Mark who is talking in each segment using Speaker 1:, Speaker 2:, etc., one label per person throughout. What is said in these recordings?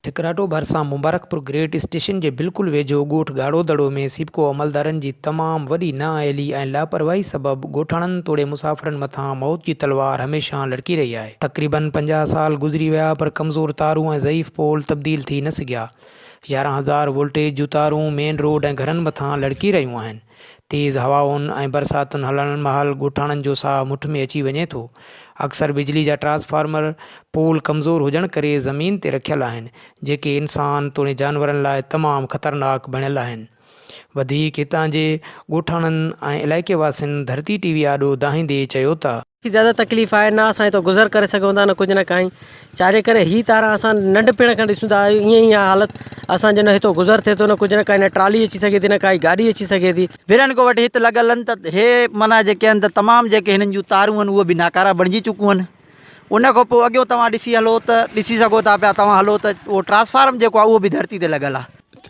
Speaker 1: ٺڪراٽو ڀرسان Mubarakpur grade station جي بلڪل ويجهو ڳوٺ ڳاڙهو دڙو ۾ سيپڪو عملدارن جي تمام وڏي نااهلي ۽ لاپرواهي سبب ڳوٺاڻن توڙي مسافرن مٿان موت جي تلوار هميشه لڙڪي رهي آهي. تقريبن 50 سال گذري ويا پر ڪمزور تارون ۽ ضعيف پول تبديل ٿي نه سگهيا. 11,000 وولٽيج جون تارون مين روڊ ۽ گهرن مٿان لڙڪي رهيون آهن. تيز هوائن ۽ برساتن هلڻ مهل ڳوٺاڻن جو ساهه مٺ ۾ اچي وڃي ٿو. اڪثر بجلي جا ٽرانسفارمر پول ڪمزور هجڻ ڪري زمين تي رکيل آهن، جيڪي انسان توڻي جانورن لاء تمام خطرناڪ بڻيل آهن. وڌيڪ هتان جي ڳوٺاڻن ۽ علائقي واسين ڌرتي ٽي وي آڏو دانهيندي چيو ته.
Speaker 2: ڪافي زياده تڪليف آهي نه اسان هتو گذر ڪري سگهون ٿا نه ڪجهه نه ڪائين ڇاجي ڪري هي تارا اسان ننڍپڻ کان ڏسون ٿا ائين ئي آهي حالت اسان جو نه هتو گذر ٿئي ٿو نه ڪجهه نه ڪائي نه ٽرالي اچي سگهي ٿي نه ڪائي گاڏي اچي سگهي ٿي.
Speaker 3: ورهن کان وٺي هت لڳل آهن ته هي معنيٰ جيڪي آهن ته تمام جيڪي هنن جون تارون آهن اهي به ناڪاره بڻجي چڪون آهن ان کان پوء اڳيون توهان ڏسي هلو ته ڏسي سگهو ٿا پيا توهان هلو ته اهو ٽرانسفارم جيڪو آهي اهو به ڌرتي تي لڳل آهي.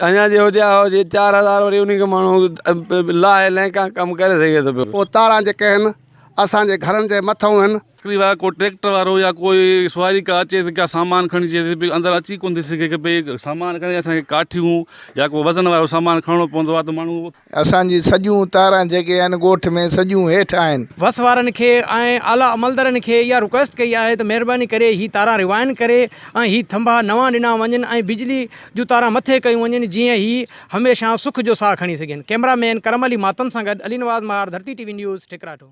Speaker 4: اڃا جي هجي ها هجي 4000 وري انهي کي ماڻهو لاهي لئنڪان ڪم ڪري سگهي ٿو پيو.
Speaker 5: پوء تاران جيڪي آهن اسان جي گهرن جي مٿئون هن.
Speaker 6: هڪڙي وار ڪو ٽريڪٽر وارو يا ڪوئي سواري ڪا اچي ٿي ڪا سامان کڻي اچي ٿي پئي اندر اچي ڪونه ٿي سگهي ڪي پئي سامان کڻي اسان کي ڪاٺيون يا ڪو وزن وارو سامان کڻڻو پوندو آهي ته ماڻهو.
Speaker 7: اسان جي سڄيون تاران جيڪي آهن ڳوٺ ۾ سڄيون هيٺ آهن.
Speaker 1: وس وارن کي ۽ اعليٰ عملدارن کي اها رڪويسٽ ڪئي آهي ته مهرباني ڪري هي تاران ريوائن ڪري ۽ هي ٿنڀا نوان ڏنا وڃن ۽ بجلي جون تاران مٿي ڪيون وڃن جيئن هي هميشه سک جو ساهه کڻي سگهن. ڪئميرا مين ڪرم علي ماتم سان گڏ علي نواز مهار ڌرتي ٽي وي نيوز ٺڪراٺو.